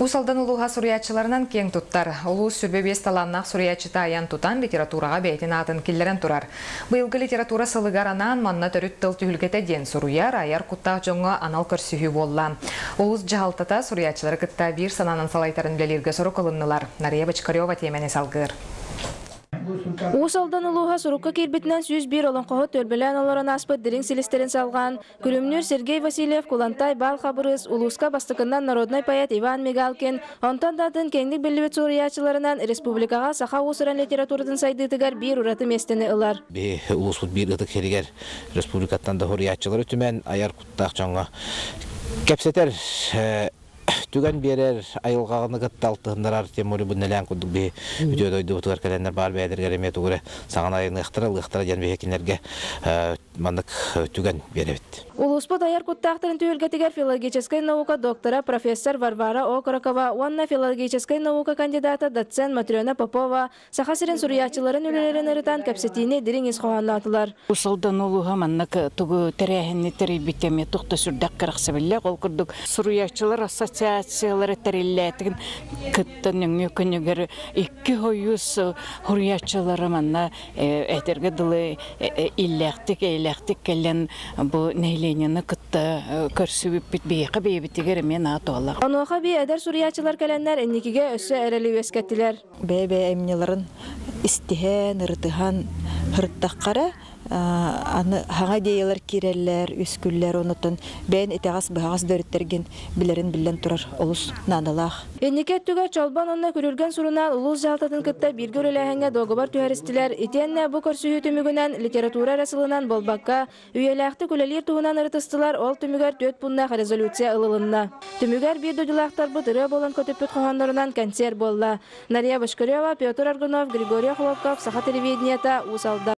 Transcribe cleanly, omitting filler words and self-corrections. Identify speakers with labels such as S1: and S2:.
S1: Уус Алдан улууһа суруйааччыларынан киэҥ туттар. Улуус 25 талааннаах суруйааччыта айан-тутан литератураҕа бэйэтин аатын киллэрэн турар. Быйылгы литература сылыгар анаан манна төрүт тыл түһүлгэтэ диэн суруйар, айар куттаах дьоҥҥо анал көрсүһүү буолла. Улуус дьаһалтата суруйааччылары кытта биир санаанан салайтаран үлэлииргэ сорук ылыннылар. Нарыйа Бочкарева тиэмэни салгыыр.
S2: Уус Алдан улууһа сурукка киирбитинэн 101 олоҥхоһут түөлбэлээн олорон ааспыт дириҥ силистэрин салҕаан, Күлүмнүүр Сергей Васильев, Кулантай Баал Хабырыыс, улууска бастакыннан народнай поэт Иван Мигалкин, онтон да атын киэҥник биллибит суруйааччыларынан республикаҕа саха уус-уран литературатын сайдыытыгар биир ураты миэстэни ылар.
S3: Биһи улууспут биир ытык сиригэр республикаттан да суруйааччылары түмэн айар куттаах дьоҥҥо кэпсэтэр түгэн биэрэр айылҕаҕыны кытта алтыһыннарар тем бу нэлээн курдук биһи үтүө дойдубутугар кэлэннэр баар бэйэлэригэр эмиэ тугу эрэ саҥаны айыныахтара ылыахтара диэн биһи кинилэргэ маннык түгэн биэрэбит.
S2: Улууспут айар куттаахтарын түһүлгэтигэр филологическай наука доктора, профессор Варвара Окорокова уонна филологическай наука кандидата, доцент Матрена Попова Саха сирин суруйааччыларын үлэлэрин ырытан кэпсэтиини дириҥ ис хоһоонноотулар.
S4: Уус Алдан улууһа маннык тугу тэрээһини тэрийбит эмиэ туох да сүрдээх кэрэхсэбиллээх. Ол курдук суруйааччылар ассоциациялара тэриллээтин кытта нөҥүө күнүгэр икки хойуус суруйааччылара манна этэргэ дылы иллээхтик, эйэлээхтик кэлэн бу нэһилиэнньэни кытта көрсүбүппүт биһиэхэ бэйэбитигэр эмиэ наһаа туһалаах.
S2: Онуоха бии эдэр суруйааччылар кэлэннэр инникигэ өссө эрэли үөскэттилэр.
S5: Бэйэ-бэйэ айымньыларын истиһэн, ырытыһан ырыттахха эрэ аны хаҥа идеялар киирэллэр, үөскүүллэр, онутун бэйэн итэҕэс-быһаҕас да өрүттэргин билэрин биллэн турар олус наадалаах.
S2: Инники өттүгэр Чолбон уонна Күрүлгэн сурунаал улуус дьаһалтатын кытта бииргэ үлэлээһиҥҥэ дуогабар түһэристилэр итиэннэ бу көрсүһүү түмүгүнэн литература эрэ сылынан буолбакка, үйэлээхтик үлэлиир туһунан ырытыстылар, ол түмүгэр түөрт пууннаах резолюция ылылынна. Түмүгэр биир дойдулаахтарбыт ырыа буолан көтүппүт хоһооннорунан кэнсиэр буолла. Нария Бочкарева, Петр Аргунов, Григорий Охлопков, Саха телевидениета, Уус Алдан.